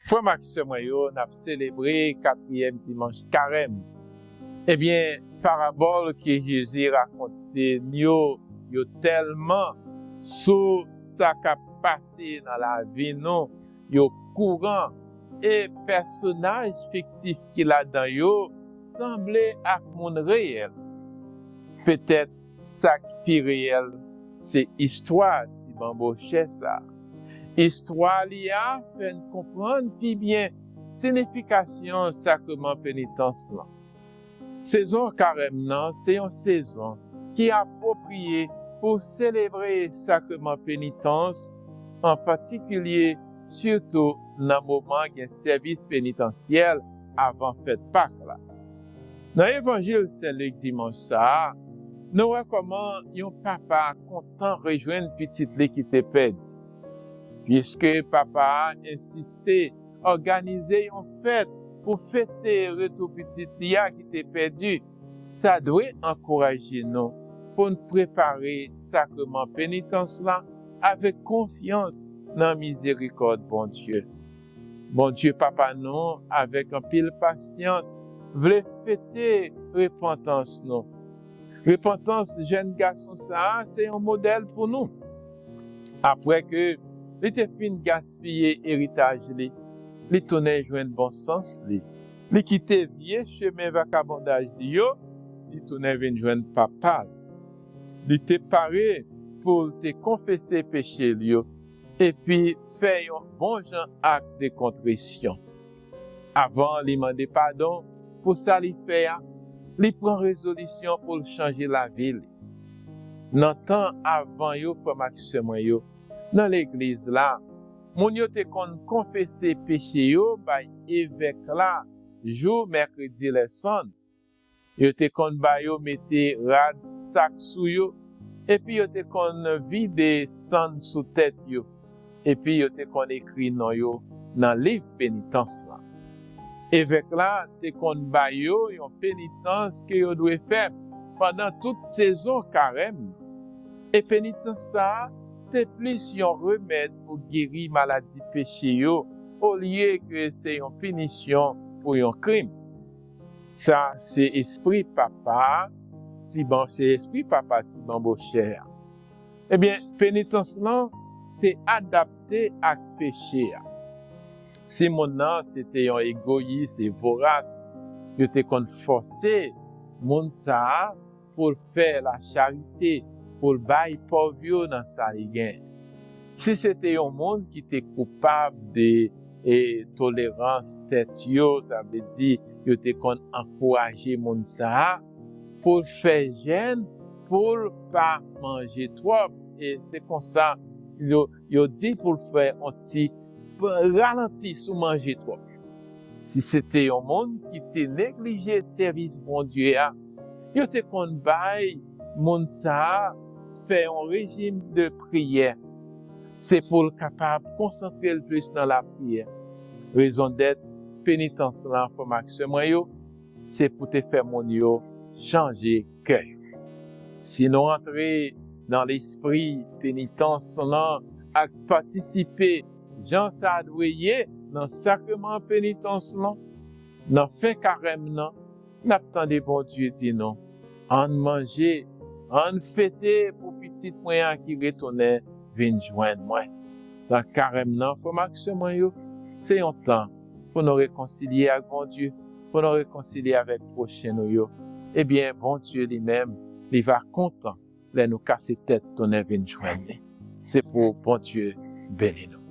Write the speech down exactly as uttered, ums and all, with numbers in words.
Frè m ak sè mwen yo, n ap selebre katriyèm dimanch Karèm. Ebyen, parabòl ke Jezi rakonte n yo, yo tèlman sou sa k ap pase nan lavi nou, yo kouran, e pèsonaj fiktif ki ladan yo sanble ak moun reyèl. Petèt sa k pi reyèl se istwa ti banbochè sa a. Istwa li a fè n konprann pi byen siyifikasyon sakreman penitans lan. Sezon Karèm nan se yon sezon ki apwopriye pou selebre sakreman penitans, an patikilye sitou nan moman gen sèvis penitansyèl avan fèt Pak la. Nan Evanjil Sen Lik dimanch sa a, nou wè kòman yon papa kontan rejwenn pitit li ki te pèdi. Piske papa a ensiste òganize yon fèt pou fete retou pitit li a ki te pèdi, sa dwe ankouraje nou pou n prepare sakreman penitans la avèk konfyans nan mizerikòd Bondye. Bondye Papa nou, avèk anpil pasyans, vle fete repantans nou. Repantans jèn gason sa a se yon modèl pou nou. Apre ke li te fin gaspiye eritaj li, li tounen jwenn bon sans li. Li kite vye chemen vakabondaj li yo, li tounen vin jwenn papa l. Li te pare pou l te konfese peche l yo, epi fè yon bon jan ak de kontrisyon. Avan li mande padon pou sa li fè a, li pran rezolisyon pou l chanje lavi li. Nan tan avan yo, frè m ak sè mwen yo, nan legliz la, moun yo te konn konfese peche yo bay evèk la jou mèkredi lèsann. Yo te konn ba yo mete rad sak sou yo, epi yo te konn vide sann sou tèt yo, epi yo te konn ekri non yo nan liv penitans lan. Evèk la te konn ba yo yon penitans ke yo dwe fè pandan tout sezon Karèm. E penitans sa a te plis yon remèd pou geri maladi peche yo, olye ke se yon pinisyon pou yon krim. Sa se espri papa a, ti ban, se espri papa ti banbochè a. Ebyen, penitans lan te adapte ak peche a. Si moun nan se te yon egoyis e voras, yo te konn fòse moun sa a pou l fè lacharite, pou l bay pòv yo nan sa li gen. Si se te yon moun ki te koupab de e tolerans tèt yo, sa vle di yo te konn ankouraje moun sa a pou l fè jèn, pou l pa manje twòp. E se konsa yo, yo di pou l fè yon ti ralanti sou manje twòp. Si se te yon moun ki te neglije sèvis Bondye a, yo te konn bay moun sa a fè yon rejim de priyè. Se pou l kapab konsantre l plis nan lapriyè. Rezondèt penitans lan, frè m ak sè mwen yo, se pou te fè moun yo chanje kè yo. Si nou antre nan lespri penitans lan ak patisipe jan sa dwe ye nan sakreman penitans lan, nan fen Karèm nan, n ap tande Bondye di nou, ann manje, ann fete pou pitit mwen an ki retounen vin jwenn mwen. Tan Karèm nan, frè m ak sè mwen yo, se yon tan pou nou rekonsilye ak Bondye, pou nou rekonsilye avèk pwochen nou yo. Ebyen, Bondye li menm, li va kontan lè nou kase tèt tounen vin jwenn li. Se pou Bondye beni nou.